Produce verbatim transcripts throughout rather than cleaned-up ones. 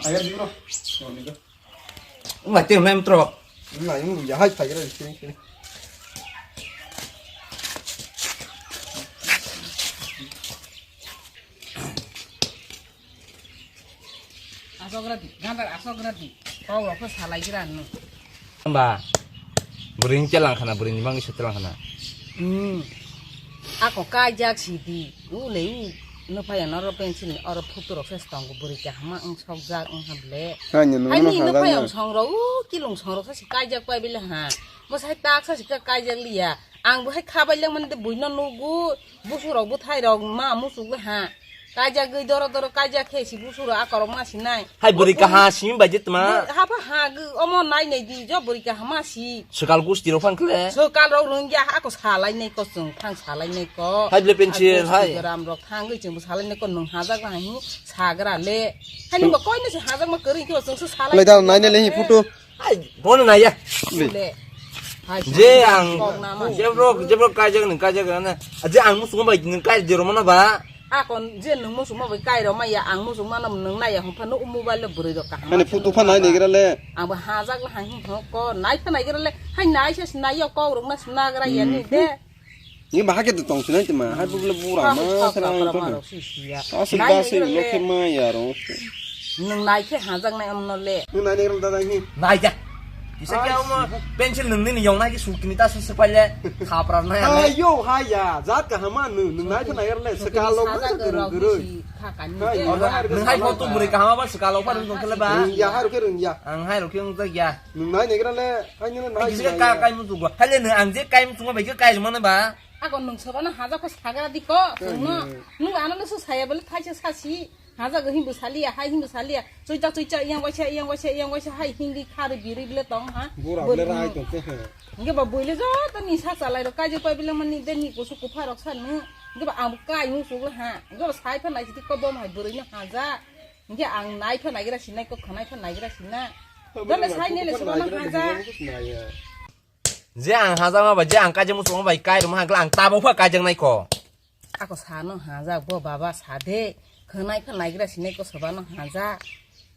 Ayah di bro. Wngmai tei hwnwi mtro. Wngmai wng ya hai phai gra sini sini. Asok radi, gandar asok radi. Kau rokho salai gra nu. Hamba. Bwrwini chelang khana, bwrwini mangwi se chelang khana. Hmm. Ako kaijak sidi. Ule u no phaya noro pencil ni oro photo rok se tongo bwrwi kahama wng sokjak wng hable. Haini no phaya wng song rok u kilung song rok se kaijak pai bile ha. Mo sai tak sa sika kaijak liya. Ang bo hai khabai leng mani de buino nugu. Busu rok bwthai rok ma musuk le ha. Kaijak gwi doro doro kaijak khe si busu rok akorok ma sinai. Hai bwrwi kaha simi bai je tma. Hapha ha gwi omo nai nai di jo bwrwi kaha ma si. Swkal gusti rok phang khle. Swkal rok rwngya ako salai nai ko chwng phang salai nai ko. Hai ble pencil hai. Ram rok thang gwi chwng salai nai ko nwng hajak hai sagra le. Hai nwng bo koi no se hajak ma kwrwi khe chwng se salai. Lai dal nai nai le hi photo. Ai, bono naiya. Ule. Hai, je ang, kok nama. Jebrok, jebrok kaijak nung kaijak na. Je ang musung bai nung kai jero mana ba. Akon je nung musung bai kai ro maya ang musung mana nung naiya hon phano mobile lo bwrwi rok kaham. Ani photo pha nai negra le. Ang ba hajak la hang hing hok ko nai pha nai gra le. Hai nai se nai yo kok rok na sna gra ya ni de. Ni bahai khe tong sinai tma, hai bubule bura ma thara ang to. Asik ba se lo khe ma ya ro. Nung nai khe hajak nai amno le. Nung nai nai ro da dai ni. Nai ja. Kisa kya mo pencil nung ni yong nai ki sukni ta su su paile. Khapra nai ale. Ayo ha ya, jat ka hama nung, nung nai khe nai le, sekalo ma guru guru. Nung hai photo buri kahama ba sekalo pa nung khe le ba. Ya ha ro khe rung ya. Ang hai ro khe ung ta ya. Nung nai negra le, hai nung nai. Kisa kai kai mu tu go. Hai le nung ang je kai mu tu go bai kai mana ba. Ako nung soba no haja ko sagra di ko. Nung no, nung ano no so saya bole thaisa sasi. Haja go himbu saliya, hai himbu saliya. Chuita chuita yang waisa, yang waisa, yang waisa hai hindi khari biri bile tong ha. Bura bile rai tong te. Nge ba buile joto ni sa salai ro kaje pai bile mani de ni kusu kupha rok sa nu. Nge ba ang kai mu sugla ha. Nge ba sai pha nai ti ko bom hai buri no haja. Nge ang nai pha nai gra sinai ko khanai pha nai gra sina. Dole sai ne le soba no haja. Je ang hajak ma bai, je ang kaijak muchung ma bai, kai rwma hangkhe ang tabok pha kaijak nai kho. Ako sano hajak bo baba sade, khwnai khe naigra sinai ko sobano hajak.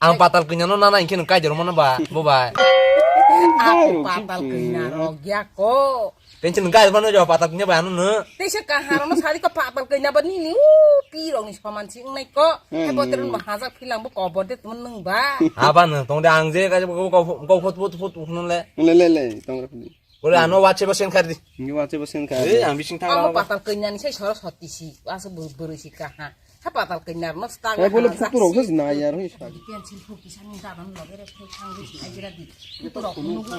Ang patal kanya no nana inkhe nung kaijak rwma no ba, bo bai. Ako patal kanya rok ya ko. Tension nung kaijak mano jo patal kanya bai ano no. Teisa kahar no sadi ko patal kanya ba nini u pi rok ni soman si wngnai ko. Hai botrun ma hajak philang bo kobor de tmon nung ba. Aba no tong de ang je kaijak ko ko ko ko ko ko no le. Le le le tong ra phili. Bole ano WhatsApp o send khar di. Ngi WhatsApp o send khar. Eh, ang bising thang. Amo patal kanya ni sai soro soti si. Aso buru buru si ka ha. Ha patal kanya no sta. Eh, bole photo rok se na yar hoi sa. Pencil phu kisa ni daban loge re phu thang di si ajira di. Photo rok phunu gu,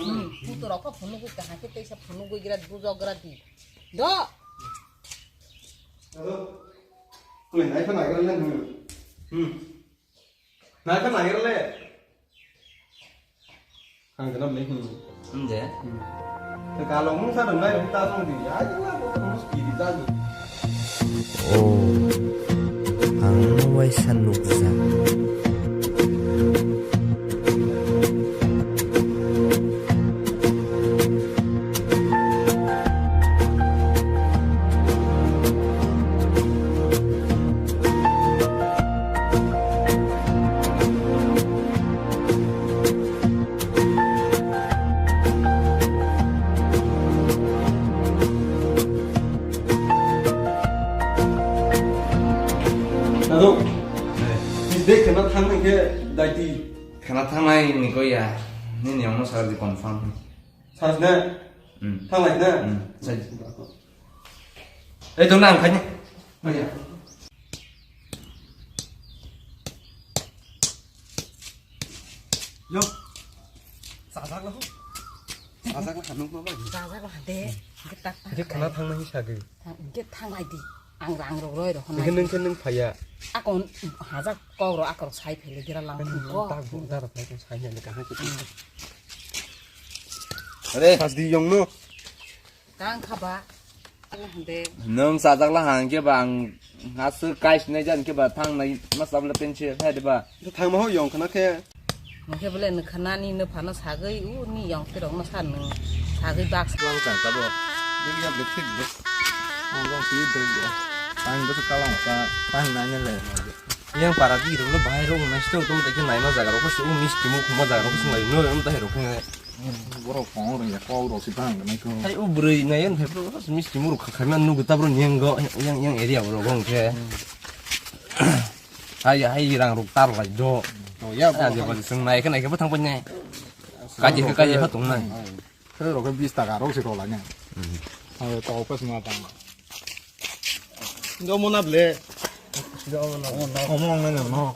photo rok ko phunu gu ka ha ke teisa phunu gu gira du jok gira di. Do. Hello. Kule nai pha nai gira le. Hmm. Nai pha nai gira le. Ang kena beli hmm. Nje. Hmm. Te kalau mung sa dong nai ta song di. Ya ya lah, terus di di tadi. Oh. Ang no waisa nukjak. Ado, ni dek kena thang nang khe daiti. Khana thangnai ni ko ya. Nini ongno sar di confirm. Sar na? Hmm. Thanglai na? Hmm. Sai. Ei, dong na ang khaini. Oh ya. Yo. Sajak lah. Sajak lah kanung ma bai. Sajak lah de. Kita. Kita khana thangnai sagwi. Hwnkhe thanglai di, ang rang rok roi rok hwnwi. Hwnkhe nwng khe nwng phaiya. Akon hajak kok rok akorok sai phai le gira lang thung kok. Tak bo da rok phai sai ya le kaham khe. Are. Pas di yong no. Kang kha ba. Nwng sajak la hang khe ba ang aswk kai sinai jan khe ba thang nai ma sab le penche hai de ba. Thang ma ho yong khna khe. Hwnkhe bole nwkhanani nwphano sagwi, u ni yong tirokno sa nwng sagwi baksa. Bang kang tabo. Dugya bwthik bwk. Ang bang twi dugya. Tang bwswk kalang ka, tang nanya le. Yang para di rok bahai rok nai sto tum tei nai ma jaga rok se misti mu khuma jaga rok se nai no tum tei rok nai. Borok kong rong ya kau rok si bang nai ko. Hai u bwrwi nai en thai bro misti mu rok kha kha man nugu ta bro nyeng go yang yang area bro gong khe. Hai hai rang rok tar lai do. Oh ya. Ah, je ba sung nai khe nai khe ba thang pa nai. Kaji khe kaji ha tung nai. Khe rok khe bis taka rok se rok lai nai. Hai to pas ma tang. Go mona ble. Omo ang nai no.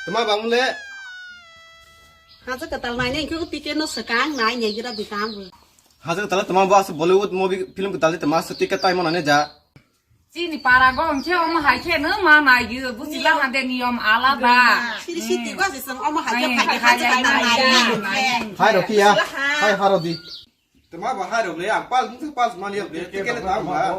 Tama bang le. Haja katal nai nai kyo ticket no sakang nai nai gira bikang bu. Haja katal tama ba Bollywood movie film katal tama ticket tai mana ne ja. Chini para go hwnkhe omo hai khe no ma nai gyo, busi la hande niyom alada. Siri siti go se sang omo hai khe hai khe hai khe hai khe. Hai rokhi ya. Hai haro di. Tama ba hai rok le ang pal mung pal mani le ticket le ta ba.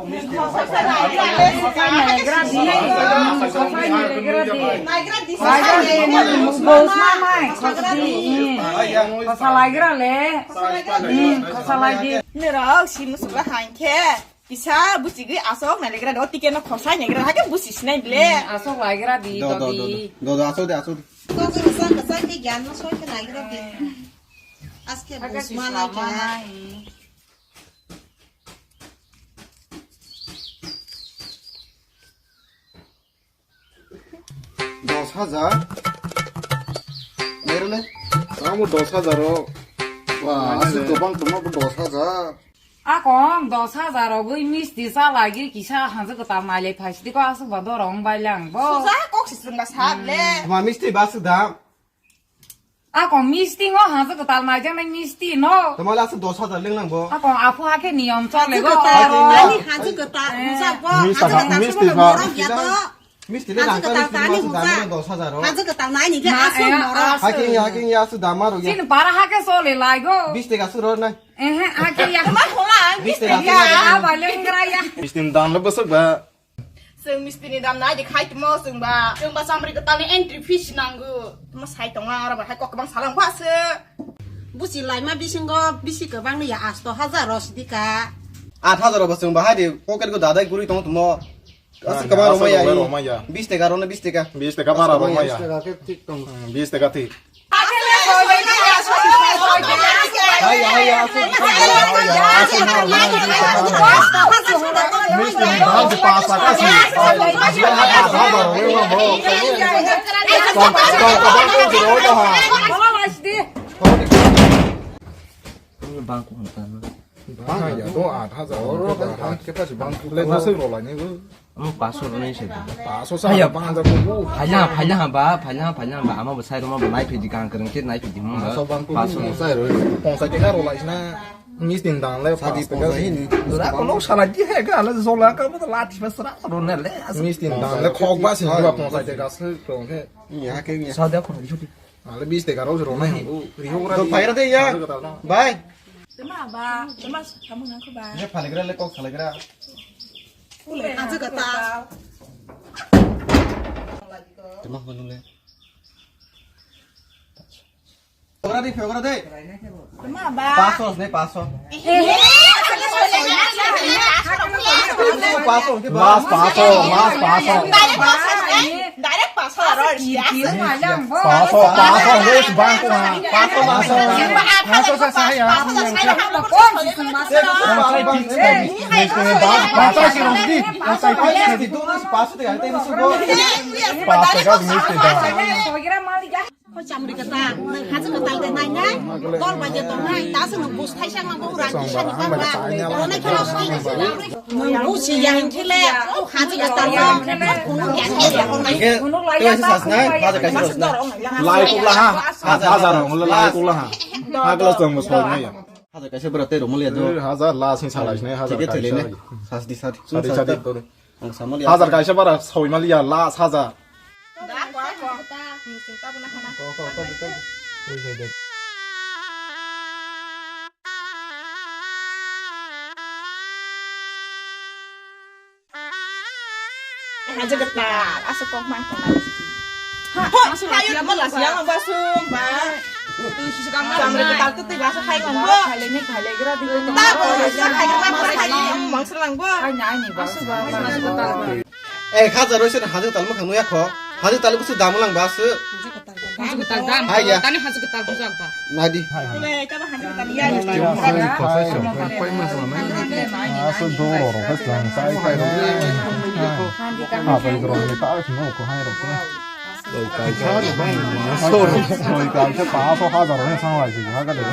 Khasa laigra le. Khasa laigi. Nirok si musuk la hang khe. Kisa buchigwi asok nailegra do ticket no khosai naigra hake buchi sinai ble. Asok laigra di do do do do do do asok de asok de. Kok ni sang kasa ke gyan no soi ke naigra di. Aske busma na kya. Dos hajar. Nero ne? Amo dos hajar o. Wah, aswk kwbang tongma bo dos hajar. Akong dos hajar rogwi misti cha lagi kisa hanjak kwtal nailai phaisidi ko aswk ba dorong bai lang bo. Soja kok si chwngla sa le. Ma misti ba aswk dam. Akong misti ngo hanjak kwtal naijaknai misti no. Tamo le aswk dos hajar leng lang bo. Akong aphu hakhe niyom chole go. Hanjak kwtal nani hanjak kwtal. Misti ba, misti ba. Misti le rang kani sini masu dami dos hajar o. Haja kwtal nai ni khe aswk norok. Haking ya, haking ya, aswk dama rok ya. Chini para hake sole lai go. Bis teka suro nai. Ehe, hake ya. Tama hola, bis teka. Ya, ba lengra ya. Misti ni dam le bwswk ba. Chwng misti ni dam nai di khai tmo chwng ba. Chwng ba chamri kwtal ni entry fees nango. Tamo sai tongo aro ba hai kok kwbang salang ba se. Busi laima bisingo bisi kwbang ni ya asto hajar ro sidika. Aat hajar ro ba chwng ba hai di pocket go dadai guri tongo tmo. Aswk kwbang rwmaya. Rwmaya. Bis teka rwna bis teka. Bis teka bara rwmaya. Bis teka khe thik tong. Hmm, bis teka thik. Hai, hai, aswk. Misti ni dam se pas taka si. Tong, tong, kabang tong, jero, ha. Bangko hwnka na. Bang ya, do aat hajar. Oro aat hajar khe pasi bangko. Le bwswk rwlai ni bo. Omo paso rwnai se. Paso sa bang hajar bo. Phaina, phaina ha ba, phaina, phaina ha ba. Ama bo sai rwma bo nai phidi kang kwrwng khe nai phidi hwnba. Paso bangko. Paso sai rw. Ponsai teka rwlai sina. Misti ni dam le pas teka. Dura ko nok sala di he ga le jola ka bo lati ba sra rwna le. Misti ni dam le khok ba si ba ponsai teka se rwng khe. Ni ha khe ni. Sa da khon jodi. Ale bis teka rok rok nai. Riho gra. To phaira de ya. Bai. Tama ba, tama kamu nang ko ba. Ye phalegra le kok phalegra. Ule aja kata. Tama ko nule. Phagra de, phagra de. Tama ba. Paso ne paso. Last paso, last paso. Direct paso aro. Paso, paso, wes bangko ha. Paso, paso. Paso sa sa ya. Paso si rong di. Paso ka misti da. Hoi chamri kata, nang haja kata de nai nai, dol baje tong nai, ta se nang bus thai sang nang bura kisa ni kang ba, rona khe rok si, nang bus si yang khe le, haja kata nang, kunu yang khe le, kunu lai ya ta, lai kuk la ha, haja haja rong lai kuk la ha, ha klas tong bus hoi nai ya. Haja kaisa bura tei rong lai ya do. Haja la sing salai nai, haja kaisa. Sadi sadi. Sadi sadi. Ang samali hajar kaisa bara soi mali ya last hajar. Da, kwa, kwa. Hmm, sing tabuna hana. Ko, ko, ko, ko. Oi, oi, oi. Haja getar, asa kok mang kok mang. Ha, ha, asa hayo lagi mo lagi lagi yang ba sung ba. Tu si suka mang. Sambil getar tu tiba asa hai mang bo. Kali ni kali gerak di. Tak bo, hai mang bo, hai mang. Mang selang bo. Hai nai ni ba. Asa ba. Eh, hajar roisen haja getar mo kang ya kho. Haja getar mo su dam lang ba su. Haja getar dam. Hai ya. Tani haja getar buja ba. Nadi. Hai, hai. Boleh, coba haja getar ya. Hai, hai. Hai, hai. Asal doro rok, hai, lang, sai, sai, rok. Apa itu rok? Ini tahu semua, kok hai rok. Doi kai sa, doi kai sa, pa, so, hajar rok, sang lai, sih, ha, ka, deh.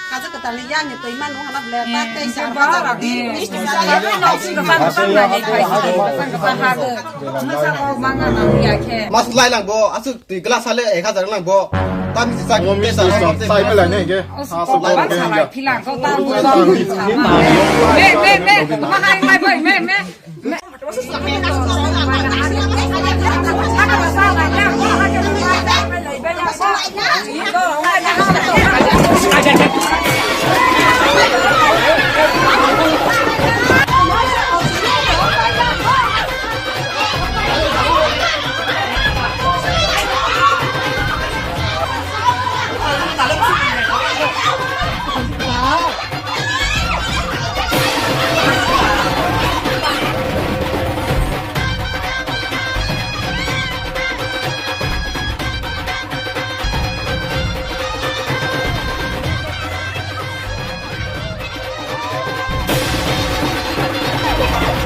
Kacha kwtal ni yang ni twi mano hwnna ble ta tei sa hajar di. Mas lai lang bo, aswk twi glass hale ek hajar lang bo. Tam si sak. Mo mi sa sai belai ne ge. Aswk ko ba sa lai philang ko ta mo. Me, me, me. Ma hai mai bai me, me.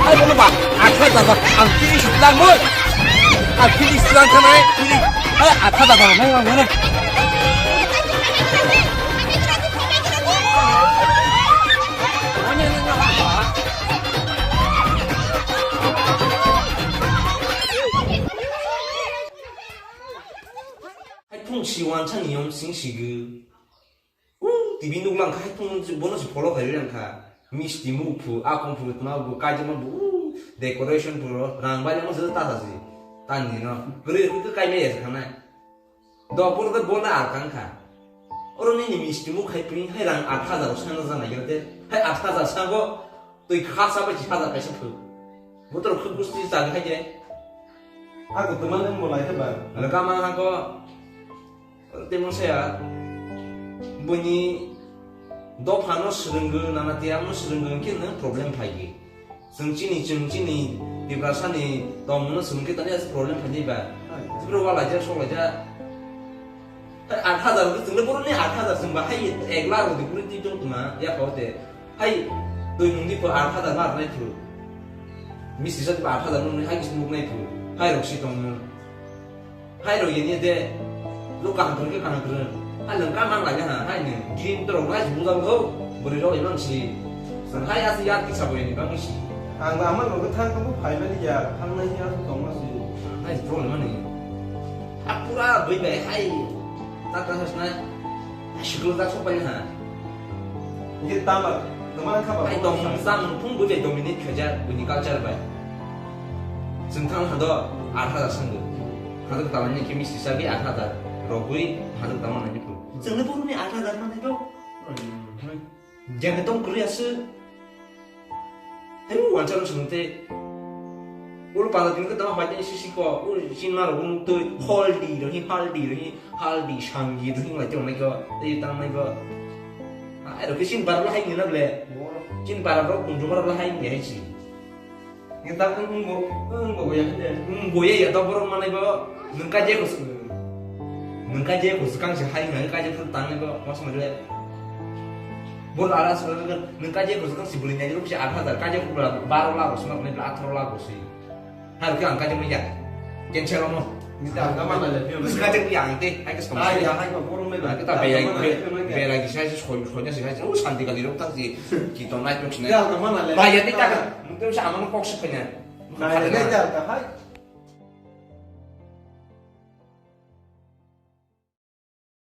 Hai, bono ba, atha daga, ang finish lang mo. Ang finish lang khanai, finish. Hai, atha daga, nai, nai, nai. Hai, phung si wan chang yom sing si gu. Uh, T V nuklang khai phung bono si follow khai lang kha. Misti muk phu, akong phu, tma bu, kaijama bu, uh, decoration phu, rang bai mo jata ta si. Tan ni no. Gre gre kai me ya khanai. Do por de bona arkang kha. Oro nini misti muk khai pini hai rang aat hajar sano jana yate. Hai aat hajar sango twi khasa bai chi hajar kaisa phu. Motor khuk gusti jang hai je. Ako teman mo lai ba. Laka ma ha ko. Temo saya buni dophano swrwngwi nana tiyamno swrwngwi khe no problem phaidi. Chwng chini, chwng chini Tiprasani tongmungno swrwngkhe tani aswk problem phaidi ba? Hai. Chwngno walaijak soklaijak. Hai, aat hajar wngkhe chwngno borokni aat hajar chwngba hai ek lakh rwdi kwrwi twi tong tongma yaphao te. Hai, twi nungdi pho aat hajar ma rwnai phuru. Mistri sa twi aat hajar nungni hai kisa nuknai phuru. Hai rok si tongmung. Hai rok yeni de, lo kaham kwrwng khe kaham kwrwng. Hai nwng kaham man lai ha, hai nwng dream to rok nai si bujang kho, bwrwi rok imang si. Sang hai aswk yar kisa bo yani bang si. Ang ba aman rok thang khe bo phai mani ya, thang nai ya tong ma si. Hai problem mani. A pura bui bai hai, ta ta sa nai. Hai sikul ta sok pai ha. Ye tama, tama kha ba. Hai tong samung phung bui bai dominate khaijak, buini culture bai. Chwng thang hado aat hajar swngo. Hado kwtal ni khe mistri sabi aat hajar. Rogwi hado kwtal manai ni phuru. Chwngno borokni aat hajar manai do. Jeng tong kwrwi aswk. Hai wansa no swngte. Oro pala din kwtal bai tei sisi ko. Oro sinma rok twi haldi rok hi haldi rok hi haldi sangi rok hi lai tong nai ko. Tei tang nai ko. Ai rok sin bar la hai ni na ble. Sin bar rok kun jumar la hai ni hai si. Ngi tak wng bo, wng bo ya de. Wng bo ya ya to borok manai bo. Nwng ka je ko. Nwng ka je ko swkang se hai ngai ka je phru tang nai bo. Mas ma le. Bor ara swkang nwng ka je ko swkang si buli nai ro si aat hajar ka je ko baro la ko swkang nai atharo la ko si. Har ke ang ka je mo ya. Cancel mo. Ngi ta ang ka ma na le. Bus ka je ya ang te. Ai ka swkang. Ai ya hai ko borok nai. Kita be be lagi sai sai soi soi si hai. Oh santi kali ro tak si. Kita nai ko sini. Ya ang ka ma na le. Ba ya te ta. Mungkin sa amano kok sepenuhnya. Nai, nai, nai, nai, hai.